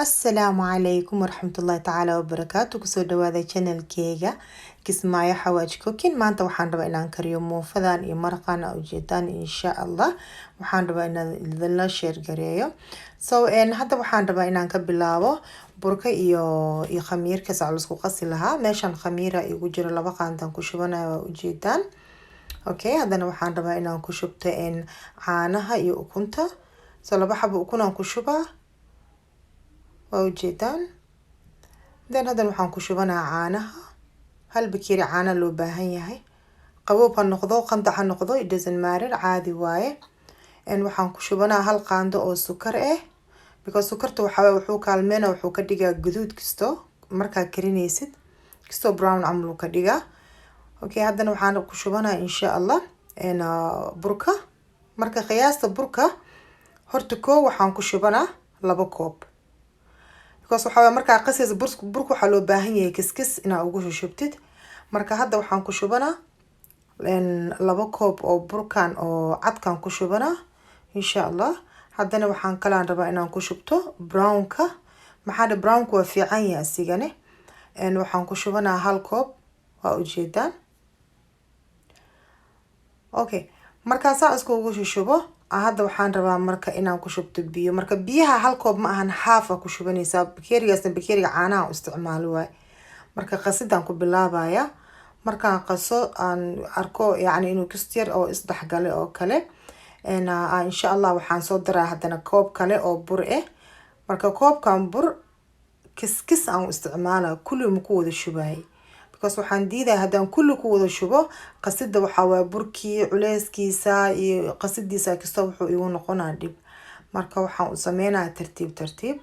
Asalaamu calaykum waraxmatullaahi tacaala wabarakaatu. Kusoo dhawaada channelkeyga Kismaayo Xawaaj Cooking. Maanta waxaan rabaa inaan kariyo muufadan iyo maraqan aa ujeedaan. Insha Allah waxaan rabaa inaan idinla share gareeyo. So hadda waxaan rabaa inaan ka bilaabo burka iyo khamiirka saa laisku qasi lahaa. Meeshan khamiira igu jiro, 2 qaandan ku shubanaya, waa ujeedaan. Okay, haddana waxaan rabaa inaan ku shubto caanaha iyo ukunta. So 2 xabo ukunaan ku shubaa, waa ujeedaan. Then haddana waxaan ku shubanaa caanaha, hal bakeeri caana loo baahan yahay. Qaboob ha noqdo, qandac ha noqdo, it doesn't matter, caadi waaye. Waxaan ku shubanaa hal qaando oo sukar ah, because sukarta waxaa wuxuu kaalmeyna, wuxuu ka dhigaa guduud kisto markaa karinaysid, kisto brown camal uu ka dhigaa. Okay, haddana waxaan ku shubanaa, insha Allah, burka. Marka qiyaasta burka horta koo waxaan ku shubanaa 2 koob, because waxaa waye markaa qasaysa burka waxaa loo baahan yahay kiskis inaa ugu shushubtid. Marka hadda waxaan ku shubanaa 2 koob oo burkan oo cadkan ku shubanaa, insha Allah. Haddana waxaan kalaan rabaa inaan ku shubto brownka. Maxaa dhe, brownka waa fiican yahay asigane. Waxaan ku shubanaa hal koob, waa ujeedaan. Okay, markaasaa iskugu shushubo, hadda waxaan rabaa marka inaan ku shubto biyo. Marka biyaha hal koob ma ahan, half aa ku shubanaysaa. Bakeerigaasna bakeeriga caanaha u isticmaalo waay. Marka qasidaan ku bilaabaya. Markaan qaso, aan arko yacni inuu kist yar oo isdhexgalay oo kale, insha Allah waxaan soo daraa haddana koob kale oo bur ah. Marka koobkan bur kiskis aan u isticmaala, kulli ma ku wada shubaayay, because waxaan diidaya haddaan kulli ku wada shubo qasida, waxaa waaye burkii culeyskiisa iyo qasidiisa kasta wuxuu igu noqonaa dhib. Marka waxaan u sameynayaa tartiib tartiib.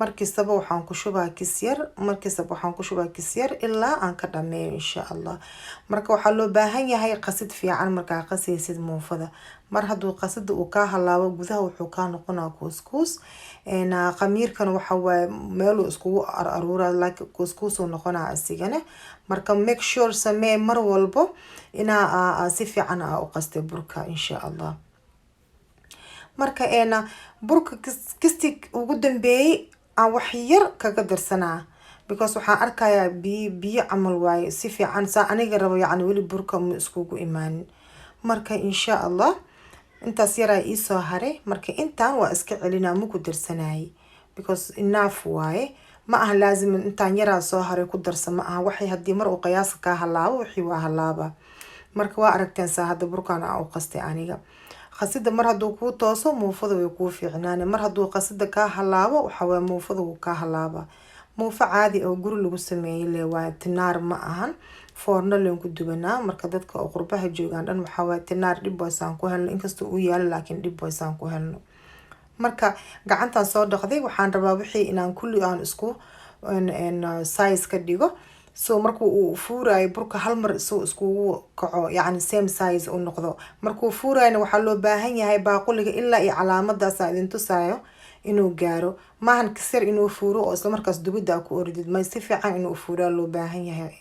Markastaba waxaan ku shubaa kis yar, markastaba waxaan ku shubaa kis yar ilaa aan ka dhameeyo, insha Allah. Marka waxaa loo baahan yahay qasid fiican markaa qasaysid muufada. Mar hadduu qasida uu kaa halaabo, gudaha wuxuu kaa noqonaa kuuskuus. Khamiirkana waxa waaye meeluu iskugu aruura, like kuuskuusuu noqonaa asigana. Marka make sure samee mar walbo inaa si fiican aa u qastay burka, insha Allah. Marka burka kisti ugu dambeeyay aan wax yar kaga darsanaa, because waxaan arkayaa biyo biyo camal waaye. Si fiican saa aniga rabo, yacni weli burka ma iskugu imaanin. Marka insha Allah intaas yaraa iisoo haray. Marka intaan waa iska celinaa, ma ku darsanayay, because enough waaye. Ma aha laazim intaan yaraa soo haray ku darsa, ma aha. Waxay haddii mar uu qiyaaska kaa halaabo, wixii waa halaaba. Marka waa aragteen saa hadda burkaan aan u qastay aniga. Qasida mar hadduu kuu tooso, muufada way kuu fiicnaane. Mar hadduu qasida kaa halaabo, waxa waaye muufada wuu kaa halaaba. Muufo caadi oo guri lagu sameeyay le waa, tinaar ma ahan, foorno leen ku dubanaa. Marka dadka oo qurbaha joogaan dhan waxaa waaye tinaar dhib waysaan ku helno, inkastoo uu yaalo, laakiin dhib waysaan ku helno. Marka gacantaan soo dhaqday, waxaan rabaa wixii inaan kulli aan isku size ka dhigo. So markuu uu fuurayo burka, hal mar isuu iskugu kaco, yacni same size uu noqdo. Markuu fuurayona waxaa loo baahan yahay baaquliga ilaa iyo calaamadaas idin tusaayo inuu gaaro. Maahan kasar inuu fuuro oo isla markaas dubida ku ordid, may, si fiican inuu fuuraa loo baahan yahay.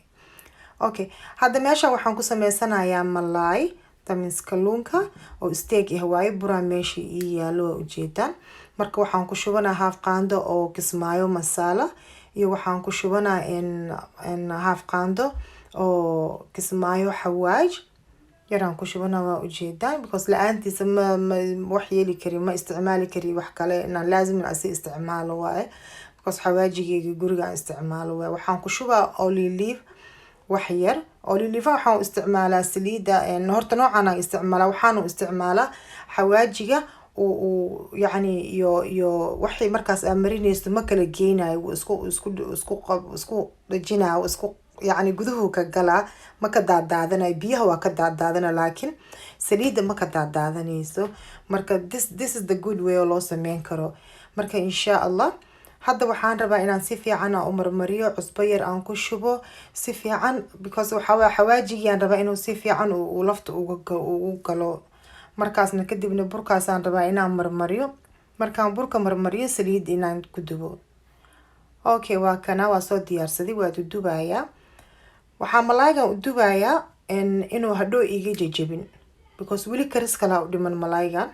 Okay, hadda meeshan waxaan ku sameysanayaa malaay tamins, kalluunka oo steak ah waaye. Buraa meesha ii yaalo, waa ujeedaan. Marka waxaan ku shubanaa half qaando oo Kismaayo Masala iyo waxaan ku shubanaa half qaando oo Kismaayo Xawaaj yaraan ku shubanaa, waa ujeedaan, because la-aantiisa ma wax yeeli kari, ma isticmaali kari wax kale. Inaan laazim asi isticmaalo waaye, because xawaajigeyga guriga aan isticmaalo waaye. Waxaan ku shubaa olive wax yar. Olive waxaan u isticmaalaa saliida horta noocan aan isticmaalaa. Waxaan u isticmaalaa xawaajiga uu yacni iyo waxay markaas aa marinayso ma kala geynayo, wuu isku dhajinayo, isku yacni guduhu ka galaa, ma ka daadaadanayo. Biyaha waa ka daadaadana, laakiin saliidda ma ka daadaadanayso. Marka this is the good way oo loo sameyn karo. Marka insha Allah hadda waxaan rabaa inaan si fiican aan u marmariyo, cusbo yar aan ku shubo si fiican, because waxaa waye xawaajigii rabaa inuu si fiican uu lafta ugu galo. Markaasna kadibna burkaasaan rabaa inaan marmariyo. Markaan burka marmariyo, saliidda inaan ku dubo. Okay, waa kana, waa soo diyaarsaday, waa dudubayaa. Waxaa malaaygan u dubayaa inuu hadhow iga jejebin, because weli karis kalaa u dhiman malaaygan.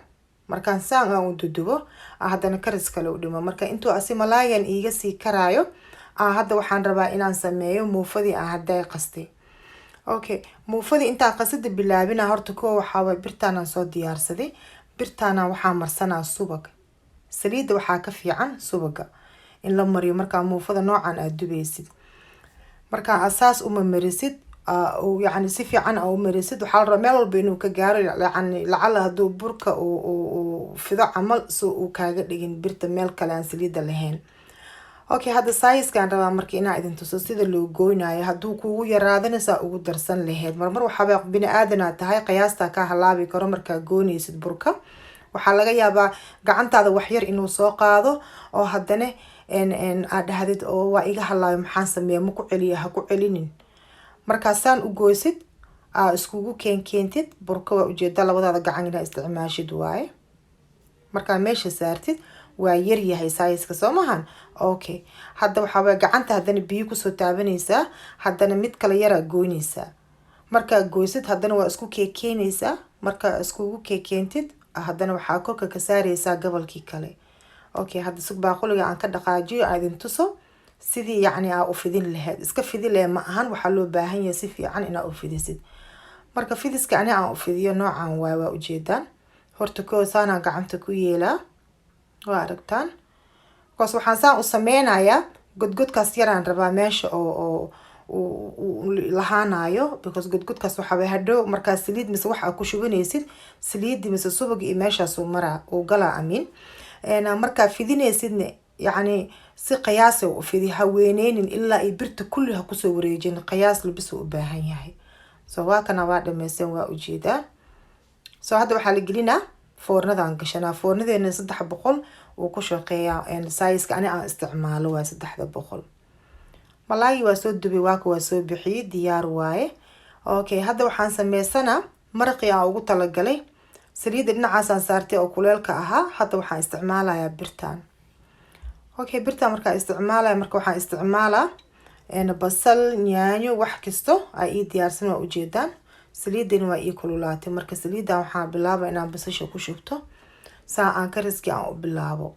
Markaan saan aan u dudubo, haddana karis kale u dhimo. Marka intuu asi malaayan iiga sii karaayo, hadda waxaan rabaa inaan sameeyo muufadii aan hadday qastay. Okay, muufadii intaan qasida bilaabina, horta kuwa waxaa birtaanaan soo diyaarsaday. Birtaana waxaa marsanaa subag. Saliidda waxaa ka fiican subaga in la mariyo markaa muufada noocan aada dubaysid. Markaa asaas uma marisid, yacni si fiican aa u marisid, waxaa la rabaa meel walba inuu ka gaaro. Yacni lacala hadduu burka uu fido camal, so uu kaaga dhigin birta meel kale aan saliidda lahayn. Okay, hadda sizekaan rabaa marka inaa idin tuso sida loo goynayo. Hadduu kugu yaraadana, saa ugu darsan lahayd. Marmar waxaaba bini aadanaa tahay, qiyaastaa kaa halaabi karo. Markaa goynaysid burka, waxaa laga yaabaa gacantaada waxyar inuu soo qaado oo haddana aad dhahdid oo waa iga halaayo, maxaan sameeya? Ma ku celiya? Ha ku celinin. Markaasaan u goysid, aa iskugu keenkeentid burka. Waa ujeeda, labadaada gacan inaa isticmaashid waaye. Markaa meesha saartid, waa yaryahay sizeka, soo mahan? Okay, hadda waxaa waye gacanta haddana biyo kusoo taabanaysaa, haddana mid kale yaraa goynaysaa. Markaa goysid, haddana waa isku keekeenaysaa. Markaa iskugu keekeentid, haddana waxaa korka ka saareysaa gobolkii kale. Okay, hadda sug, baaquliga aan ka dhaqaajiyo, aan idin tuso sidii yacni aa u fidin lahayd. Iska fidi leh ma ahan, waxaa loo baahan yahay si fiican inaa u fidisid. Marka fidiska ani aan u fidiyo noocan waay, waa ujeedaan. Horta koo saanaan gacanta ku yeelaa, waa aragtaan, because waxaan saan u sameynayaa godgodkaas yaraan rabaa meesha oo uu lahaanayo, because godgodkaas waxaa waye hadhow markaa saliid mise wax aa ku shubanaysid, saliidi mise subag iyo meeshaas uu maraa, uu galaa amiin. Markaa fidinaysidna, yacni si qiyaasa u fidi, ha weyneynin ilaa ay birta kulli ha kusoo wareejin. Qiyaas labis u baahan yahay. So waa kana, waa dhameysteen, waa ujeedaa. So hadda waxaa la gelinaa foornadaan gashanaa. Foornadeena 300 uu ku shaqeeyaa. Sizeka ani aan isticmaalo waa 300. Malaaygi waa soo dubay, waaka waa soo bixiyey, diyaar waaye. Okay, hadda waxaan sameysanaa maraqii aan ugu talagalay. Saliidda dhinacaasaan saartay oo kuleelka ahaa. Hadda waxaan isticmaalayaa birtaan. Okay, birtaan markaan isticmaalaya, marka waxaan isticmaalaa basal, yaanyo, wax kasto ay ii diyaarsan, waa ujeedaan. Saliidani waa ii kululaatay. Marka saliiddan waxaan bilaaba inaan basasha ku shubto, saa aan kariskii aan u bilaabo.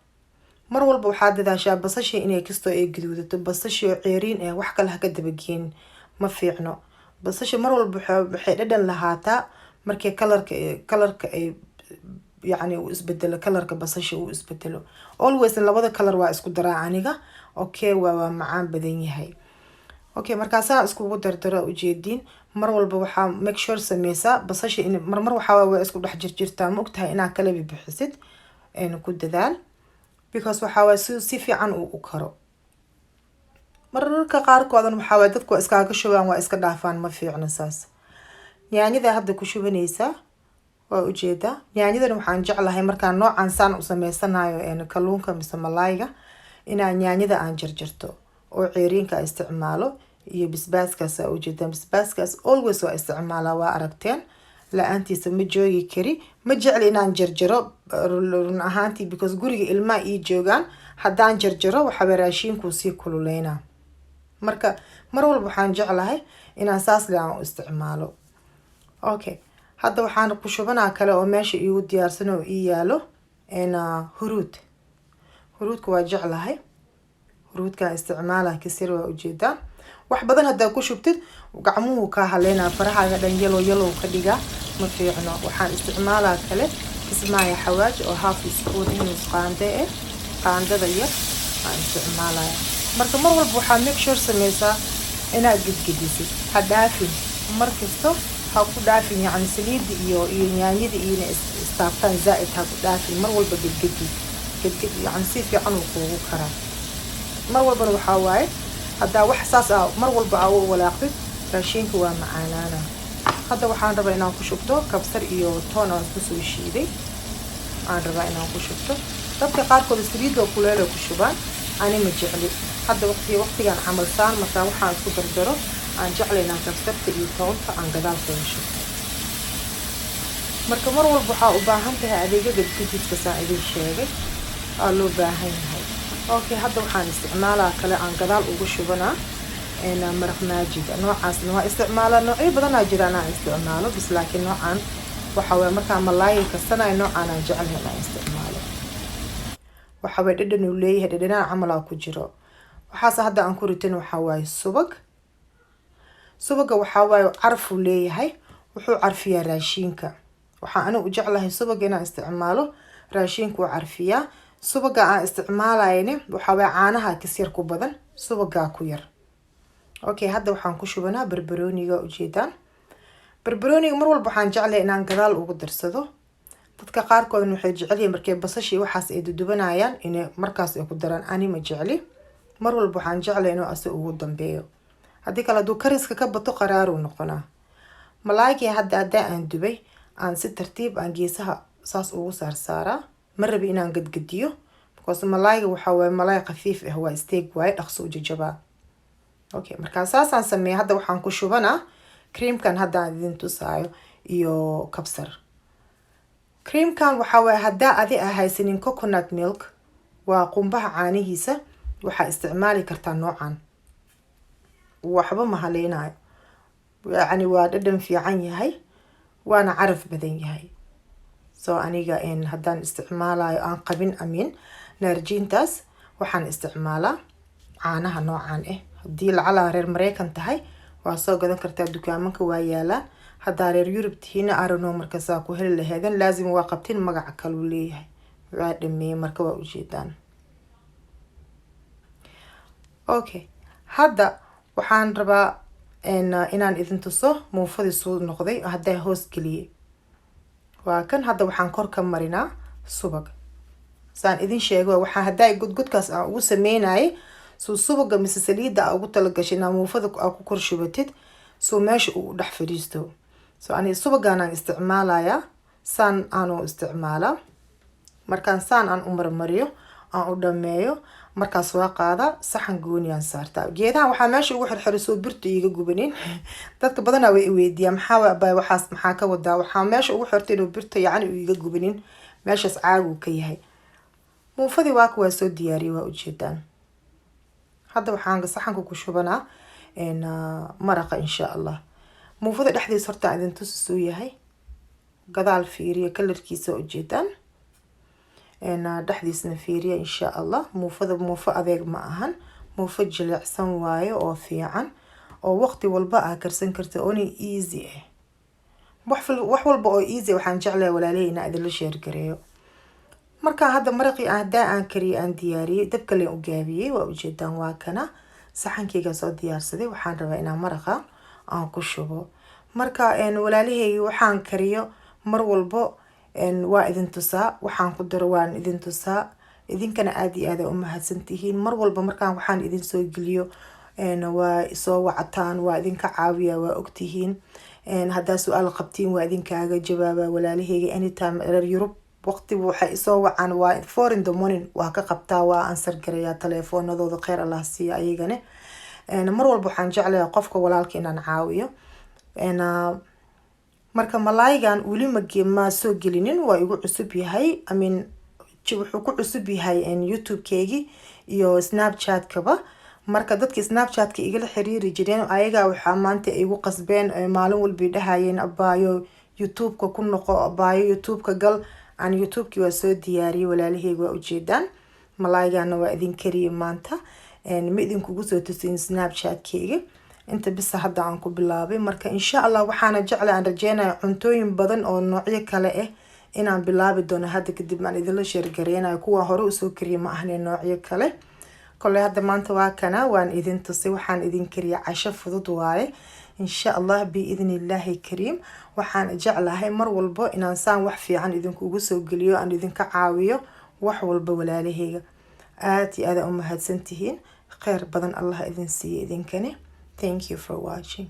Mar walba waxaa dadaashaa basasha inay kastoo ay gaduudato. Basasha oo ceeriin eh wax kale haka dabageen, ma fiicno. Basasha mar walba waxay dhadhan lahaataa markii colorka ay yacni uu isbedelo, colorka basasha uu isbedelo. Always labada color waa isku daraa aniga. Okay, waa macaan badan yahay. Okay, markaasaa iskugu dardaro, ujeediin. Mar walba waxaa make sure sameysaa basasha in marmar waxaa waa isku dhex jirjirtaa, ma ogtahay? Inaa kala bibixisid ku dadaal, because waxaa waay si fiican uu u karo. Mararka qaarkoodan waxaa waay dadku waa iskaaga shubaan, waa iska dhaafaan, ma fiicno saas. Yaanyada hadda ku shubanaysaa, waa ujeedaa. Yaanyadan waxaan jeclahay markaan noocan saan u sameysanayo kalluunka mise malaayga inaan yaanyada aan jarjarto oo ceeriinka isticmaalo iyo basbaaskaas. Aa ujeedaan, basbaaskaas always waa isticmaalaa, waa aragteen, la-aantiisa ma joogi kari. Ma jecli inaan jarjaro run ahaantii, because guriga ilmaha ii joogaan. Haddaan jarjaro, waxaaba raashiinkuu sii kululeynaa. Marka mar walba waxaan jeclahay inaan saas le aan u isticmaalo. Okay, hadda waxaan ku shubanaa kale oo meesha iigu diyaarsan oo ii yaalo huruud. Huruudka waa jeclahay, huruudkaan isticmaala kasir, waa ujeedaa. Wax badan haddaa ku shubtid, gacmuhu kaa haleynaa, farahaaga dhan yellow yellow ka dhigaa, ma fiicno. Waxaan isticmaalaa kale kismaaya xawaaj oo half spoon, nus qaande eh, qaandada yar aan isticmaalaya. Marka mar walba waxaa make sure sameysaa inaad gedgedisid. Ha dhaafin, mar kasto ha ku dhaafin, yacni saliidda iyo yaanyada iyo inay istaabtaan zaa-id ha ku dhaafin. Mar walba gedgedi, gedgedi, yacni si fiican uu kuugu karaa. Mar walbana waxaa waaye haddaa wax saas ah mar walba aa u walaaqdid, raashinka waa macaanaana. Hadda waxaan rabaa inaan ku shubto kabsar iyo toon aan isku soo shiiday, aan rabaa inaan ku shubto. Dadka qaarkood saliidoo kuleel ku shubaan, ani ma jecli. Hadda waqtigan camal saan markaa waxaan isku dardaro, aan jeclay inaan kabsarta iyo toonta aan gadaal kaga shubto. Marka mar walba waxaa u baahan tahay adeega gedgediska saan idin sheegay aa loo baahan yahay. Okay, hadda waxaan isticmaalaa kale aan gadaal ugu shubanaa maraq maajiga. Noocaasna waa isticmaalaa, noocyo badanaa jira anaa isticmaalo bis, laakiin noocan Waxa waye markaa malaayga karsanayo noocaan aan jeclahay inaan isticmaalo. Waxa waye dhadhan uu leeyahay, dhadhanaan camal aa ku jiro. Waxaase hadda aan ku ritin waxaa waaye subag. Subaga waxaa waaye carfuu leeyahay, wuxuu carfiyaa raashinka. Waxaa anigu u jeclahay subaga inaan isticmaalo, raashinka uu carfiyaa. Subaga aan isticmaalayni waxaa waaye caanaha kasyar ku badan, subagaa ku yar. Okay, hadda waxaan ku shubanaa barbarooniga. Ujeedaan, barbarooniga mar walba waxaan jeclahay inaan gadaal ugu darsado. Dadka qaarkoodna waxay jecelyihiin markay basashii waxaas ay dudubanayaan inay markaas ay ku daraan. Ani ma jecli, mar walba waxaan jeclay inuu asi ugu dambeeyo. Haddii kale hadduu kariska ka bato, qaraaruu noqonaa. Malaaygii hadda haddaa aan dubay, aan si tartiib aan geesaha saas ugu saarsaaraa. Ma rabi inaan gadgadiyo, because malaayga waxaa waaye malaay khafiif ah, waa steak waaye, dhaqso u jajabaa. Okay, markaa saasaan sameeyay. Hadda waxaan ku shubanaa creamkan hadda aan idin tusaayo iyo kabsar. Creamkan waxaa waaye haddaa adi a haysanin coconut milk, waa qumbaha caanihiisa, waxaa isticmaali kartaa noocan, waxba ma haleynayo. Yacni waa dhadhan fiican yahay, waana caraf badan yahay. So aniga haddaan isticmaalayo aan qabin amin naarjiintaas, waxaan isticmaalaa caanaha noocan ah. Haddii lacalaa reer Mareykan tahay, waa soo gadan kartaa, dukaamanka waa yaalaan. Haddaa reer Yurub tihiina, arano markasaa ku heli laheedan, laazim waa qabtin, magaca kaluu leeyahay. Waa dhameeyey marka, waa ujeedaan. Okay, hadda waxaan rabaa inaan idin tuso muufadii suu noqday. Haddaa hoos geliyey, waa kan. Hadda waxaan kor ka marinaa subag. Saan idin sheego, waxaa haddaa godgodkaas aan ugu sameynayay suu subaga mise saliidda aa ugu talagashay inaa muufada aa ku kor shubatid, suu meesha uu dhex fadhiisto. So ani subagaan isticmaalayaa, saan aanu isticmaalaa. Markaan saan aan u marmariyo, aan u dhameeyo, markaas waa qaadaa, saxan gooniyaan saartaa. Geedahan waxaa meesha ugu xirxiray soo birtu iiga gubanin. Dadka badanaa way iweydiiyaa, maxaa ba waxaas, maxaa ka wadaa? Waxaa meesha ugu xirtay inuu birta yacni uu iiga gubanin, meeshaas caaguu ka yahay. Muufadii waaka, waa soo diyaariyay, waa ujeedaan. Hadda waxaan saxanka ku shubanaa maraqa, insha Allah. Muufada dhexdiisa horta idin tusisuu yahay, gadaal fiiriya, colorkiisa ujeedaan, dhexdiisna fiiriya, insha Allah. Muufada muufo adeeg ma ahan, muufo jilicsan waaye oo fiican oo waqti walba aa karsan karta, oona easy ah. Wax walba oo easy waxaan jeclahay, walaalihii, inaa idinla share gareeyo. Markaa hadda maraqii hadaa aan kariyay, aan diyaariyey, dabka leen u gaabiyey, waa ujeedaan, waa kana. Saxankeyga soo diyaarsaday, waxaan rabaa inaan maraqa aan ku shubo. Marka walaalaheygi, waxaan kariyo mar walbo waa idin tusaa, waxaan ku daro waan idin tusaa. Idinkana aada iyo aada umahadsantihiin. Mar walba markaan waxaan idin soo geliyo, waa soo wacataan, waa idinka caawiya, waa ogtihiin. Haddaa su-aal qabtiin, waa idinkaaga jawaaba, walaalaheyga. Anytime reer Yurub waqti waxay isoo wacaan, waa 4 in the morning, waa ka qabtaa, waa answer garayaa telefoonadooda. Kheyr Allah siiya ayagane. Mar walba waxaan jeclahay qofka walaalka inaan caawiyo. Marka malaaygan weli ma soo gelinin, waa igu cusub yahay. I mean, wuxuu ku cusub yahay YouTube-keygii iyo Snapchat-kaba. Marka dadka Snapchat-ka igala xiriiri jireen, ayagaa waxaa maanta igu qasbeen, maalin walbay dhahayeen, "Abaayo, YouTube-ka ku noqo, abaayo, YouTube-ka gal." Aan YouTube-kii waa soo diyaariyay, walaalaheyga, waa ujeedaan. Malaaygana waa idin kariyay maanta, ma idinkugu soo tusin Snapchat-keyga inta bisa hadda aan ku bilaabay. Marka insha Allah waxaana jecla, aan rajeynaya cuntooyin badan oo noocyo kale ah inaan bilaabi doono hadda kadib, aan idinla share gareynayo. Kuwa hore usoo kariyay ma ahne, noocyo kale. Koley hadda maanta waa kana, waan idin tusay waxaan idin kariyay. Casho fudud waaye, insha Allah, biidni Illaahi kariim. Waxaan jeclahay mar walbo inaan saan wax fiican idinkugu soo geliyo, aan idinka caawiyo wax walba. Walaalaheyga, aada iyo aada umahadsantihiin. Kheyr badan Allah idin siiya idinkani. Thank you for watching.